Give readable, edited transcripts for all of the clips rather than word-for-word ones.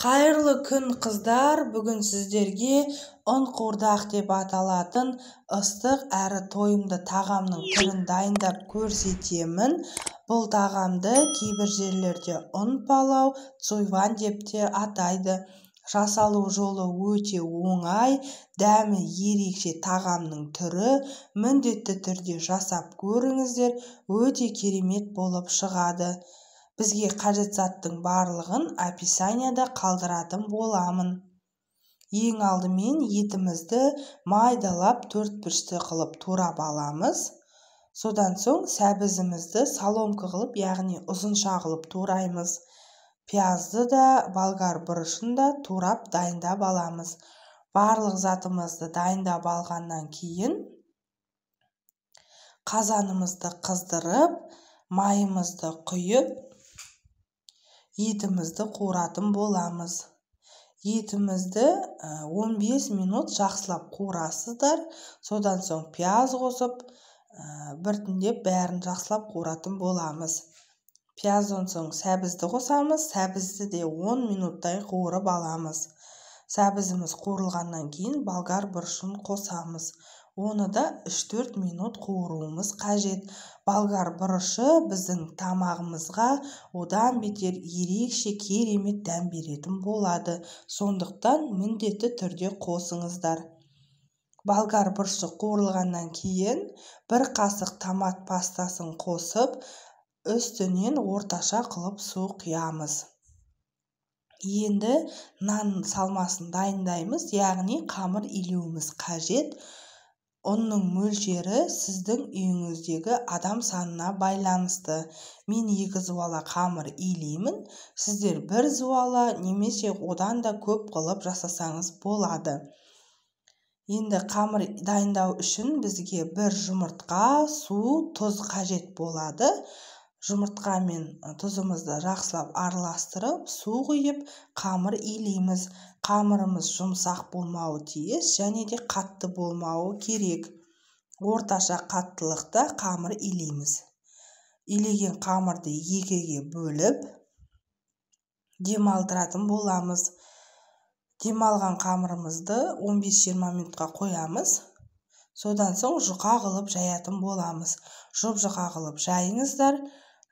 Қайырлы күн, қыздар! Бүгін сіздерге ұн қуырдақ деп аталатын ыстық әрі тойымды тағамның түрін дайындап көрсетемін. Бұл тағамды кейбір жерлерде ұн палау, цуйван деп те атайды. Жасалу жолы өте оңай, дәмі ерекше тағамның түрі. Міндетті түрде жасап көріңіздер, өте керемет болып шығады. Бізге қажет заттың барлығын описанияда қалдыратын боламын. Ең алдымен етімізді майдалап, төрт бұрышты қылып турап аламыз. Содан соң сәбізімізді соломка қылып, яғни ұзынша қылып тураймыз. Пиязды да, болгар бұрышын да турап дайындап аламыз. Барлық затымызды дайындап алғаннан кейін қазанымызды қыздырып, майымызды құйып, етімізді қуыратын боламыз. Етімізді 15 минут жақсылап қуырасыздар. Содан соң пияз қосып, біртіндеп бәрін жақсылап қуыратын боламыз. Пияздан соң сәбізді қосамыз. Сәбізді де 10 минуттай қуырып аламыз. Сәбізіміз қуырылғаннан кейін болгар бұрышын қосамыз. Оны да 3-4 минут қуыруымыз қажет. Болгар бұрышы біздің тамағымызға одан бетер ерекше керемет дәм беретін болады. Сондықтан міндетті түрде қосыңыздар. Болгар бұрышы қуырылғаннан кейін бір қасық томат пастасын қосып, үстінен орташа қылып су құямыз. Енді нан салмасын дайындаймыз, яғни қамыр илеуіміз қажет. Ұнның мөлшері сіздің үйіңіздегі адам санына байланысты. Мен 2 зуала қамыр илеймін, сіздер 1 зуала немесе одан да көп қылып жасасаңыз болады. Енді қамыр дайындау үшін бізге 1 жұмыртқа, су, тұз қажет болады. Жұмыртқа мен тұзымызды жақсылап араластырып, су құйып, қамыр илейміз. Қамырымыз жұмсақ болмауы тиіс және де қатты болмауы керек. Орташа қаттылықта қамыр илейміз. Илеген қамырды екіге бөліп, демалдыратын боламыз. Демалған қамырымызды 15-20 минутқа қоямыз. Содан соң жұқа қылып жаятын боламыз. Жұп-жұқа қылып жайыңыздар.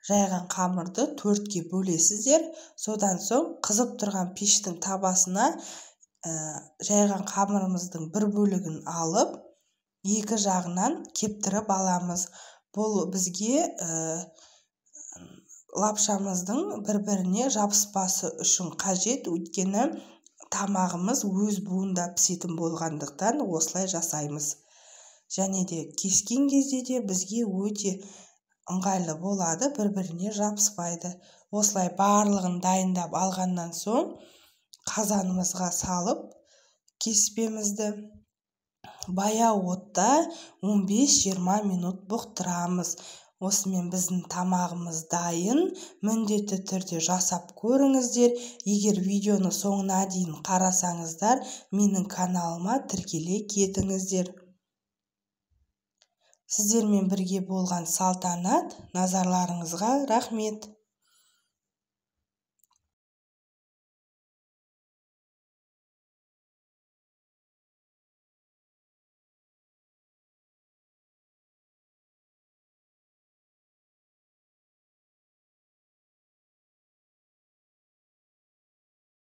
Жайған қамырды 4-ке бөлесіздер. Содан соң қызып тұрған пештің табасына жайған қамырымыздың бір бөлігін алып, екі жағынан кептіріп аламыз. Бұл бізге лапшамыздың бір-біріне жабыспасы үшін қажет, өйткені тамағымыз өз буында пісетін болғандықтан осылай жасаймыз. Және де кескен кезде де бізге өте ыңғайлы болады, бір-біріне жабыспайды. Осылай барлығын дайындап алғаннан соң қазанымызға салып, кеспемізді баяу отта 15-20 минут бұқтырамыз. Осымен біздің тамағымыз дайын. Міндетті түрде жасап көріңіздер. Егер видеоны соңына дейін қарасаңыздар, менің каналыма тіркеле кетіңіздер. Сіздермен бірге болған Салтанат, назарларыңызға рахмет.